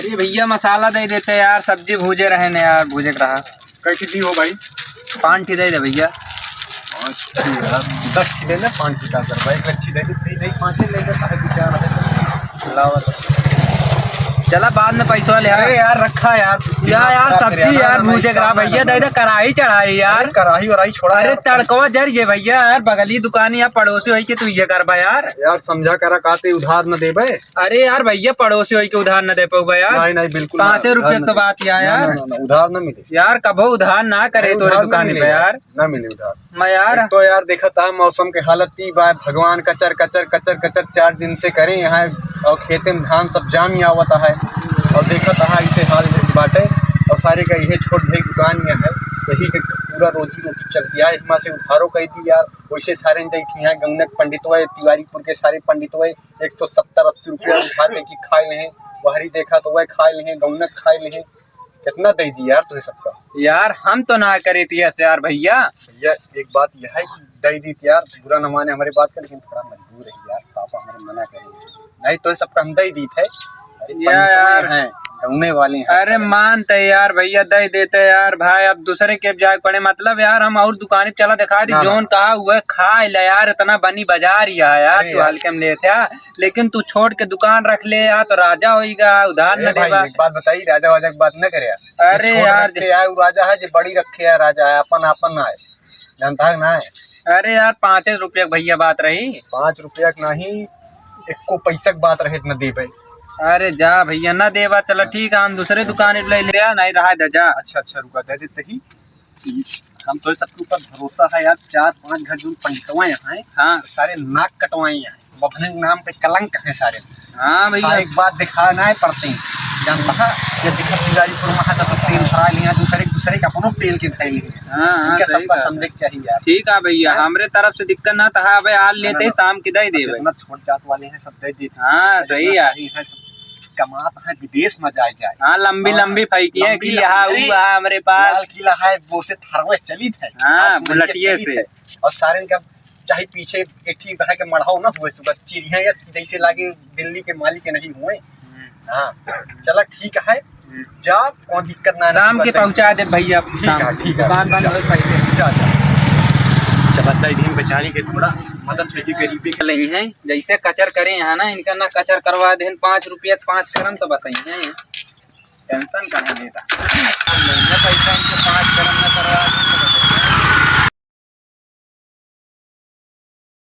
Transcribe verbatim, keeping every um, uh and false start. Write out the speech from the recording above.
ये भइया मसाला दइ देते यार, सब्जी भूजे रहे ने यार, भूजे के रहा। कैसे दी हो भाई? पाँच ठी दइ दे भइया। पाँच ठी यार, दस ठी दे दे, पाँच ठी का करबा, एक लच्छी दे दे, तीन नहीं, पाँच ही ले दे, साढ़े दो चार है। लाओ। चला बाद में पैसा ले आ। अरे यार, रखा यार। या यार, खराब सब्जी करे, यार, हमारी भूजे के रहा काम भइया, ना दइ दे कढ़ाई चढ़ाई यार। अरे कढ़ाई वढ़ाई छोड़ा अरे यार। तड़कवा जर जे भइया यार, बगली दुकान या पड़ोसी होई के तू ये करबा यार। यार समझा करा, काते उधार न देबे। अरे यार भइया, पड़ोसी होई के उधार न दे पउबा यार। नहीं, नहीं, बिल्कुल ना, पाँचे उधार रुपया ना तो दे। बात या ना, यार। ना, ना, ना, उधार ना मिले। यार कबो उधार ना करे अरे तोरे उधार ना दुकान मिले पे यार, यार। ना मिले उधार। मैं यार एक तो यार देखत हा मौसम के हालत ई बा, भगवान कचर, कचर, कचर, कचर चार दिन से करे यहाँ और खेते में धान सब जाम ही आवत है और देखत हा इसे हाल बाटे और सारे का इहे छोट भाई दुकान में है, यही के पूरा रोजी रोटी चलती है। इमा से उधारो कह दी यार, वैसे सारे जैसे यहाँ गौनक पंडित हुए, तिवारीपुर के सारे पंडित हुए, एक सौ सत्तर अस्सी रुपया उठा के कि खाए लेहे, वहरी देखा तो वह खाए लेहे, गौनक खाए लेहे। कितना दे दी यार तुझे सबका? यार हम तो ना करे थी ऐसे यार भइया। भइया एक बात यह है कि दे दी थी यार, बुरा न माने हमारी बात का, लेकिन थोड़ा मजबूर है यार, पापा हमारे मना करे, नहीं तो सबका हम दे दी थे। अरे यार। पंडित हैं, गौने वाले हैं। अरे मान ते यार भइया, दे देते यार भाई, अब दूसरे के जाए पड़े, मतलब यार हम और दुकान पे चला दिखा दी, ना, ना, जोन ना। कहा हुआ खाए ले यार, इतना बनी बाजार ही है यार, अरे तू यार। हल्के में लेते यार। लेकिन तू छोड़ के दुकान रख ले यार, तो राजा होइगा, उधार अरे न भाई, देबा। एक बात बताई, राजा वाजा की बात न करे यार। अरे जो छोड़ यार, रखे यार, वो राजा है, जो बड़ी रखे यार, राजा है, अपन अपन आए, जानता है ना है? अरे यार, पाँचे रुपया के भइया बात रही। पाँच रुपया के नहीं, एको पैसा के बात रहे न देबे। अरे जा भइया, न देबा, चला ठीक है, हम दूसरे दुकान ले ले, नहीं रहा दे जा। अच्छा, अच्छा, रुका, दे देते ही। हम तो सबके ऊपर भरोसा है यार, चार पांच घर जो पंडितवा यहाँ है, हाँ। सारे नाक कटवाए हैं, बभने के नाम पे कलंक है सारे। हाँ भइया। हाँ, एक बात दिखा ना है पड़ते हैं, जानता है, ये दिखा तिवारीपुर में है तो सब तेल भरा लिए हैं, दूसरे दूसरे का अपनो तेल के धरे लिए हैं। हाँ, हाँ, इनका सही सबका बात है। समझे के चाहिए यार। ठीक है भइया, हाँ। हमरे तरफ से दिक्कत ना था, अबे आज ना, लेते ना, ही ना। शाम की दे देबे। जितना छोट जात वाले हैं सब दे देते हैं। हाँ, और सही जितना है। सही है सब कमात है, विदेश में जाए जाए। हाँ, लंबी हाँ, लंबी फैकी है लंबी कि यहाँ लंबी। हुआ है हमरे पास। लाल किला है, वो से थरवे चलित है। हाँ, हाँ, बुलेटिए चलित से। है। और सारे का चाहे पीछे एक ठीक है के मढ़ाओ ना हुए सुबह चिड़िया या जैसे लागे दिल्ली के मालिक के नहीं हुए। हम्म। हाँ, चला ठीक है, हम्म। जा, कोई दिक्कत ना है, शाम के दुकान पहुँचा दे भइया, ठीक शाम है, के। ठीक है, दुकान बंद जा, होए पहले। जा, जा। चला, दे दिन बेचारी के थोड़ा मदद है कि गरीबी के नहीं है। जैसे कचर करे यहाँ ना, इनका ना कचर करवा देन, पाँच रुपया के पाँच करम तो बताई हैं, tension काहे लेता? महीना पैसा इनके पाँच करम ना करवा देन तो बताई।